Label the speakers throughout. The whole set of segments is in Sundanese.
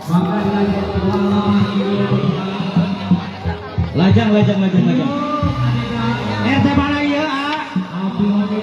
Speaker 1: Maka dilanjutkan.
Speaker 2: Lajang, lajang, lajang, lajang. RT mana ieu, ah?
Speaker 1: Abdi oge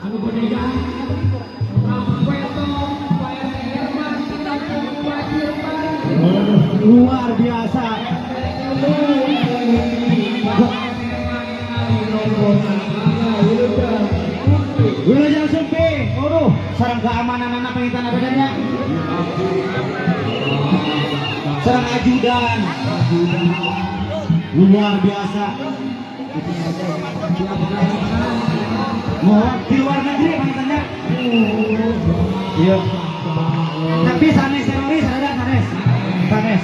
Speaker 1: anu bodegan Rampetong Pak RT Herman di Kampung Pasir Pari.
Speaker 2: Luar biasa.
Speaker 1: Bapak Herman rombongan.
Speaker 2: Wilujeng Sumping, waduh, sareng keamanan anak pengitan adanya. Sareng ajudan. Luar biasa. Mohon di luar negeri pengitannya. Iya. Tapi sanes teroris ada sanes. Sanes.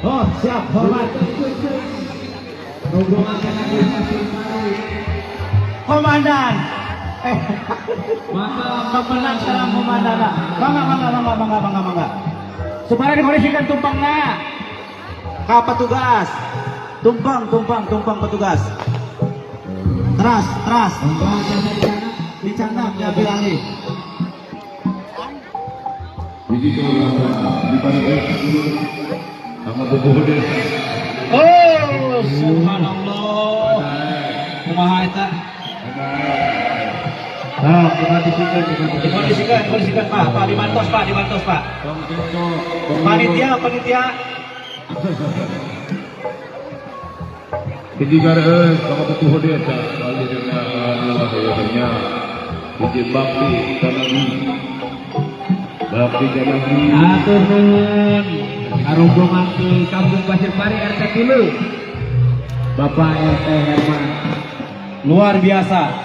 Speaker 2: Oh, siap, hormat.
Speaker 1: Rombongan Kampung Pasir Pari.
Speaker 2: Komandan. Eh,
Speaker 1: Maka
Speaker 2: pemenang sareng komandan. Mangga, mangga, mangga, mangga, mangga, mangga. Supaya dikondisikan tumpangna. Ka petugas. Tumpang, tumpang, tumpang petugas. Teras, teras. Dicandak, diambil alih.
Speaker 3: Hiji ke di pada sama boboh desa.
Speaker 2: Oh, subhanallah. Kumaha eta?
Speaker 3: Nah, dikondisikan, dikondisikan.
Speaker 2: Dikondisikan, dikondisikan, Pak. Pak, dibantos, Pak, dibantos, Pak. Panitia, panitia.
Speaker 3: Hiji gareus sama ketua desa, kali dengan hiji bakti kanagi. Bakti kanagi.
Speaker 1: Atur nuhun rombongan di Kampung Pasir Pari RT 3. Bapak RT Herman.
Speaker 2: Luar biasa.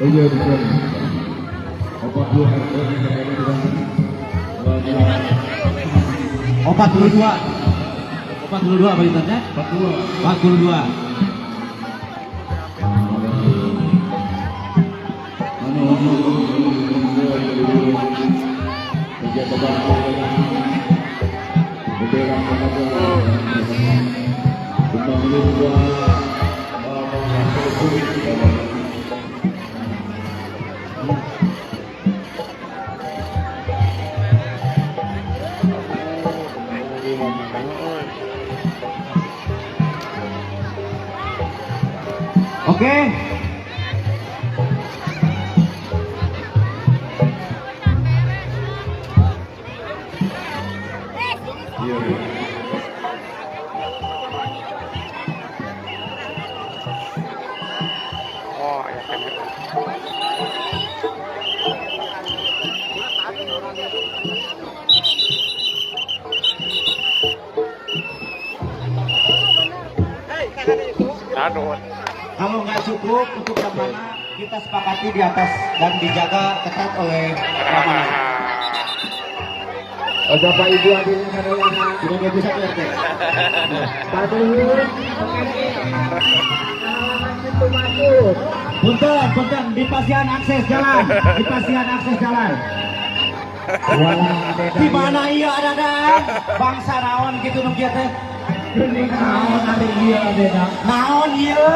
Speaker 3: Oh iya, betul. 40 RT
Speaker 2: 42. 42 Pak Intan, ya?
Speaker 3: 42.
Speaker 2: 42. Oke.
Speaker 3: Iya.
Speaker 4: Oh, ya kan. Aduh.
Speaker 2: Kalau nggak cukup untuk yang mana kita sepakati di atas dan dijaga ketat oleh keamanan.
Speaker 1: Oh, Bapak Ibu hadirin sadayana.
Speaker 2: Sudah 21 RT.
Speaker 1: Pak Luhur, halaman pintu masuk.
Speaker 2: Punten, punten, di pasian akses jalan, di pasian akses jalan.
Speaker 1: Walah,
Speaker 2: Di mana iya ada dan bangsa naon gitu nu kieu teh?
Speaker 1: Naon ada iya ada.
Speaker 2: Naon ieu?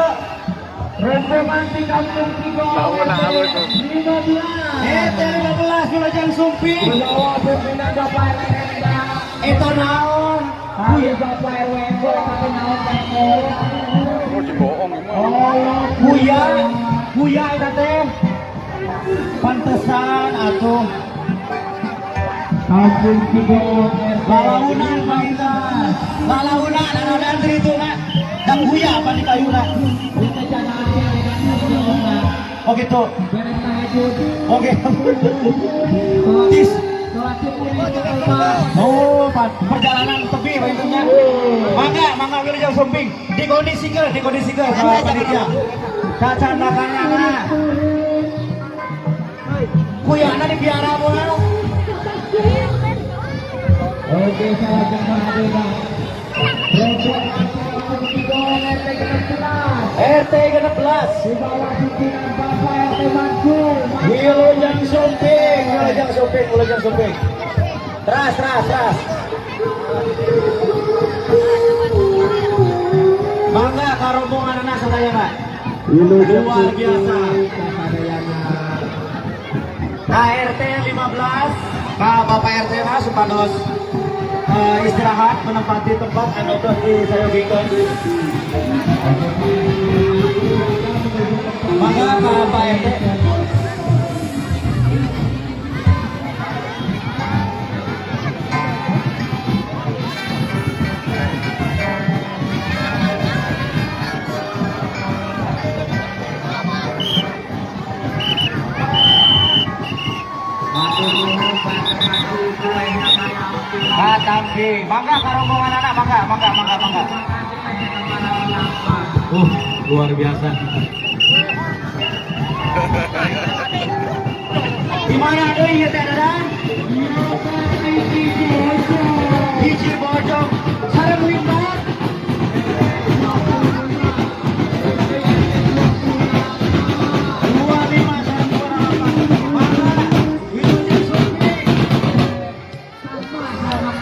Speaker 1: Rombongan di Kampung Cigoong
Speaker 4: Tahu nah, halus tuh.
Speaker 1: 15.
Speaker 2: RT 15 Wilujeng Sumping.
Speaker 1: Di bawah pimpinan Bapak RT Enda.
Speaker 2: Eta naon?
Speaker 1: Kami Bapak RW Eko, tapi naon Pak Eko.
Speaker 4: Oh, dibohong ini mah.
Speaker 1: Oh,
Speaker 2: Kuya, kuya eta teh. Pantesan atuh.
Speaker 1: Kampung Cigoong RT
Speaker 2: Lalaunan panginten. Lalaunan anu antri itu na. Dan kuya apa di kayuna? Oh gitu.
Speaker 1: Beres tahajud.
Speaker 2: Oke. Tis.
Speaker 1: Sholat subuh di rumah.
Speaker 2: Oh, perjalanan tepi pangintennya. Mangga, mangga Wilujeng Sumping. Dikondisikan, dikondisikan sama panitia. Cacandakanana. Kuyana dipiara moal.
Speaker 1: Oke, salah jamaah adena. Rombongan Kampung Cigoong RT 16.
Speaker 2: RT 16.
Speaker 1: Di bawah pimpinan Bapak RT Mansur.
Speaker 2: Wilujeng Sumping, Wilujeng Sumping, Wilujeng Sumping. Teras, teras, teras. Mangga ka rombongan anak sadayana. Luar biasa. KRT 15, ka Bapak RT na supados istirahat menempati tempat anu tos disayogikeun. Mangga ka Pak RT. Katampi, mangga ka rombongan anak, mangga, mangga, mangga, mangga. Luar biasa. Di mana deui ieu teh Dadan? Hiji Bojong, sareng limbat. 25 sareng 28. Mangga, Wilujeng Sumping. Kampung Salam.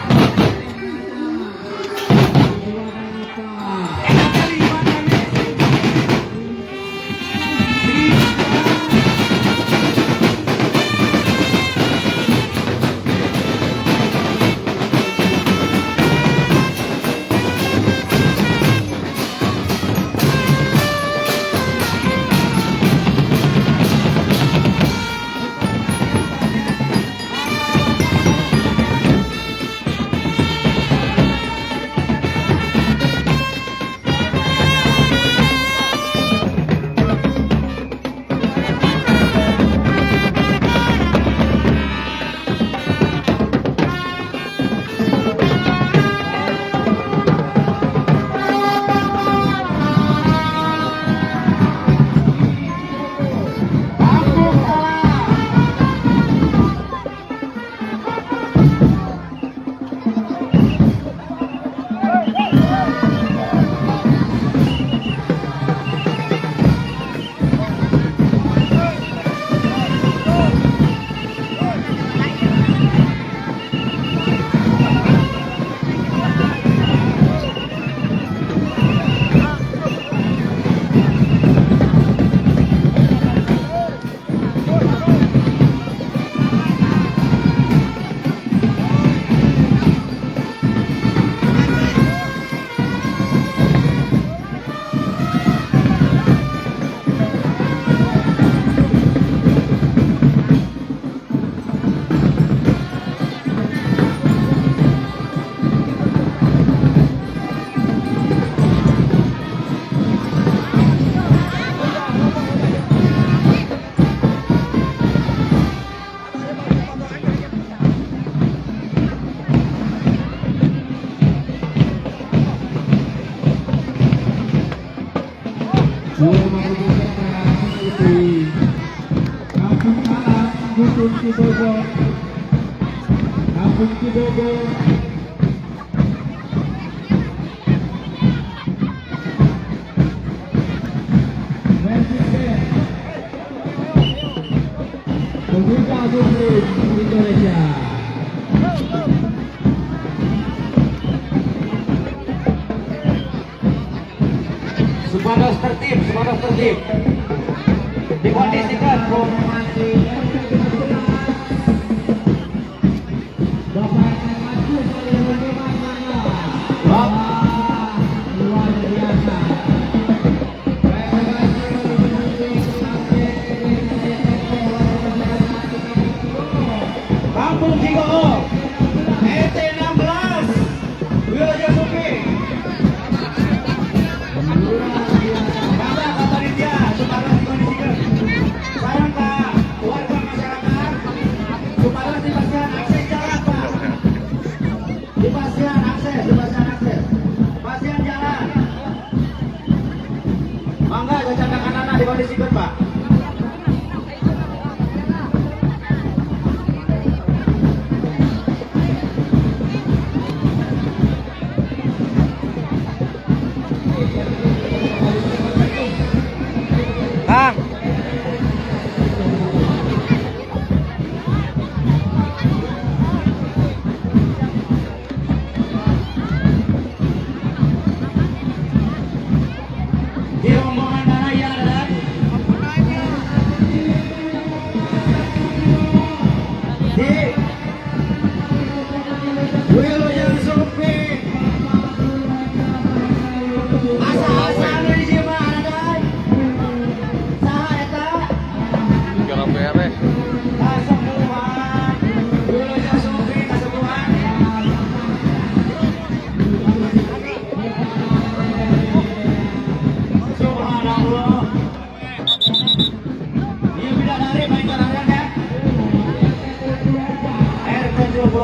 Speaker 1: Kampung Salam, Dusun Cibogo, Kampung Cibogo. Versi Band, Pemuda Muslim Indonesia.
Speaker 2: Supados tertib, supados tertib. Dikondisikan, bro.
Speaker 1: Bapak Agus
Speaker 2: Bang.
Speaker 1: Luar biasa.
Speaker 2: Kampung Cigoong, RT 16, Wilayah Sumping. Mangga ka panitia, supados dikondisikan. Sareng ka warga masyarakat, supados dipastikan akses jalan, Pak. Dipastikan akses, dipastikan akses. Pastikan jalan. Mangga jajakan anak dikondisikan, Pak.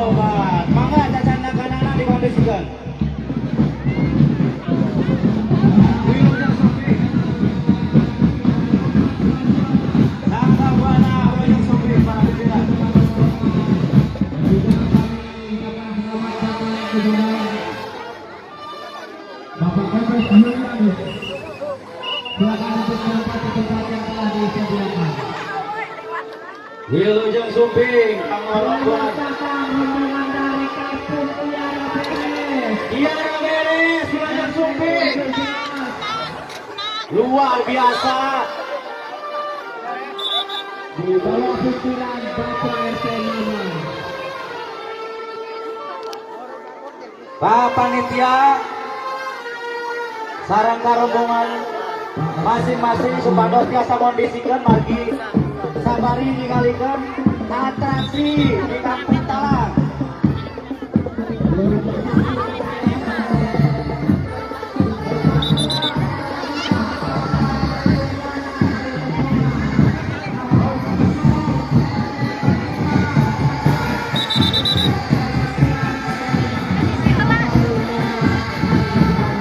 Speaker 2: Obat. Mangga cacandakanana dikondisikan. Wilujeng Sumping. Sangga Buana Wilujeng Sumping para pimpinan.
Speaker 1: Juga kami ucapkan selamat datang kepada Bapak Petrus Yulianus. Silakan untuk merapat ke tempat yang telah disediakan.
Speaker 2: Wilujeng Sumping, pangorombongan.
Speaker 1: Datang rombongan dari Kampung Utara Beres.
Speaker 2: Iya beres, Wilujeng Sumping. Luar biasa.
Speaker 1: Di bawah pimpinan Bapak RT Nana.
Speaker 2: Pak Panitia sareng rombongan masing-masing supados tiasa ngondisikeun margi sabari ningalikeun atraksi di Kampung Talang.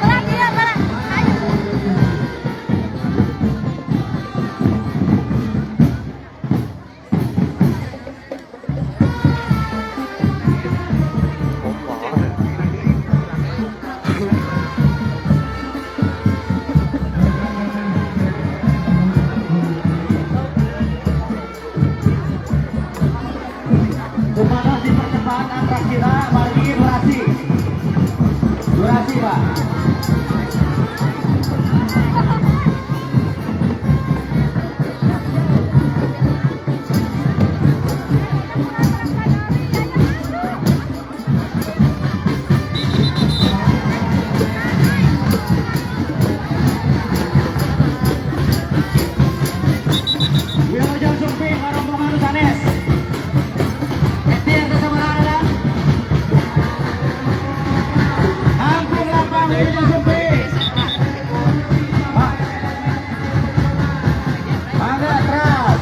Speaker 5: Pelan dia, pelan. Ayo.
Speaker 2: Supados dipercepat atraksina margi durasi. Durasi, Pak. Wilujeng Sumping rombongan sanes. Eti RT sabaraha? Kampung Lapang Wilujeng Sumping. Pak. Mangga teras.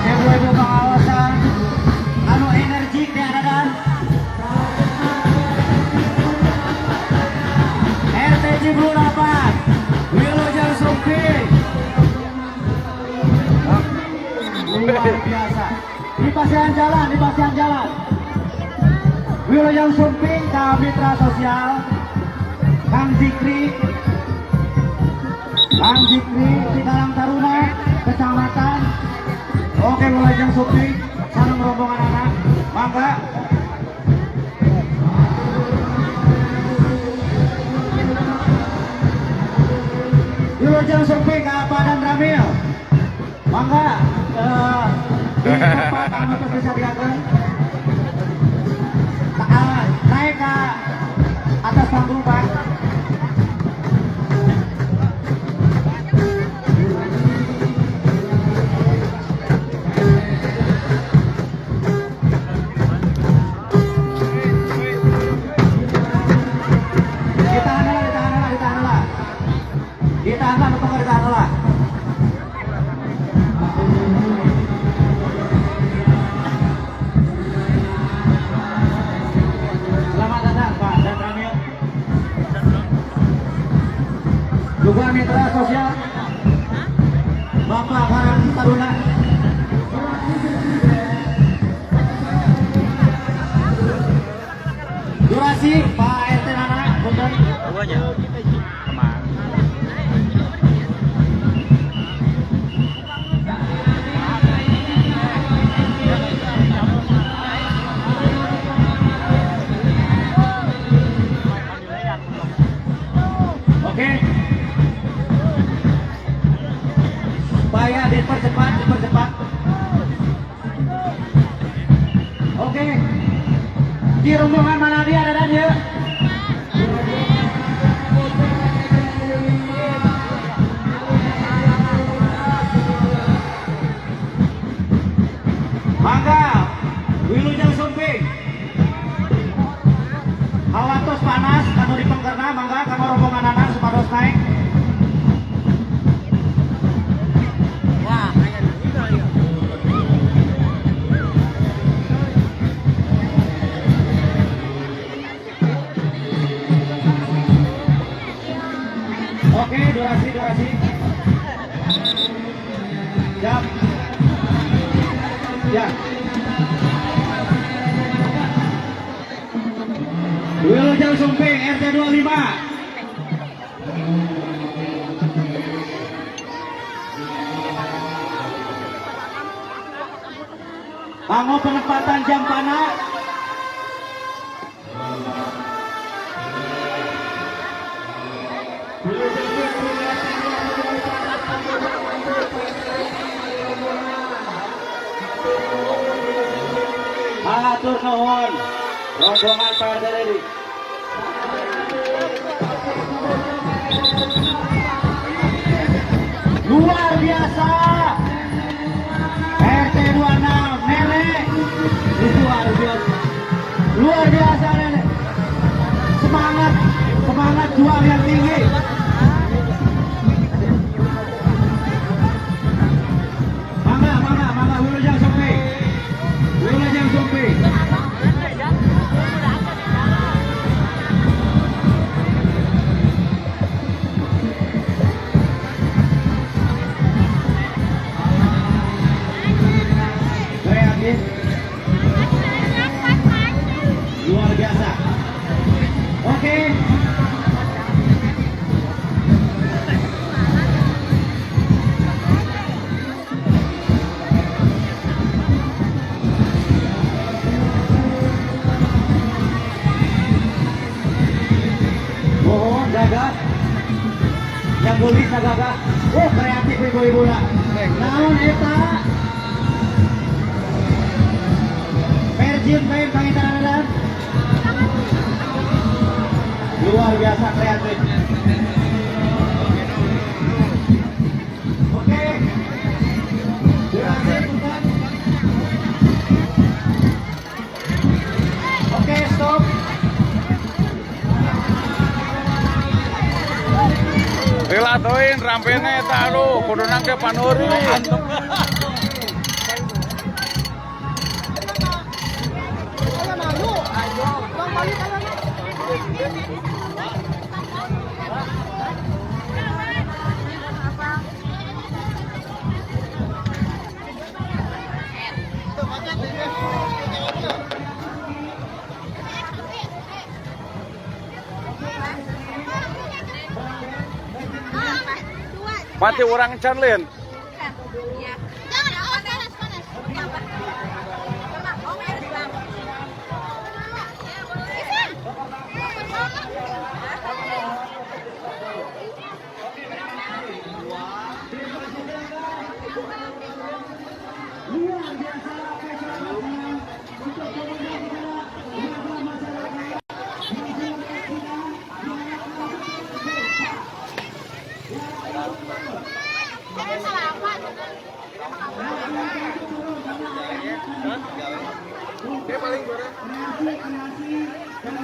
Speaker 2: Ibu-ibu pengawasan anu energik diadakan RT 78 Wilujeng Sumping. Luar biasa di pasian jalan, di pasian jalan. Wilujeng Sumping ka Mitra Sosial Kang Zikri, Kang Zikri di Karang Taruna Kecamatan. Oke, Wilujeng Sumping sareng rombongan anak mangga. Wilujeng Sumping ka Pak Ramil, mangga di tempat anu tos disadiakeun. Naik ke atas panggung, Pak. Ditahan lah, ditahan lah, ditahan lah. Ditahan lah, pokoknya ditahan lah. Selamat datang Pak dan Ramil. Juga mitra sosial Bapak Karang Taruna. Durasi Pak RT Nana, punten. Oke. Supaya dipercepat, dipercepat. Oke. Di rombongan mana dia ada ya? Oke, durasi durasi. Siap. Ya. Wilujeng Sumping RT 25. Kanggo penempatan jampana. Hatur nuhun rombongan Pak RT Dedi. Luar biasa. RT 26 nenek. Luar biasa. Luar biasa nenek. Semangat, semangat juang yang tinggi. Mangga, mangga, mangga Wilujeng Sumping. Wilujeng Sumping. Kreatif. Luar biasa. Oke. Mohon jaga. Yang boleh jaga. Oh, kreatif ibu-ibu lah. Naon eta? Virgin main pangitaran. Luar biasa kreatif. Oke. Durasi bukan. Oke, stop.
Speaker 4: Lila teuing rampene eta aduh kudu nangke panuri. Mati orang can lin.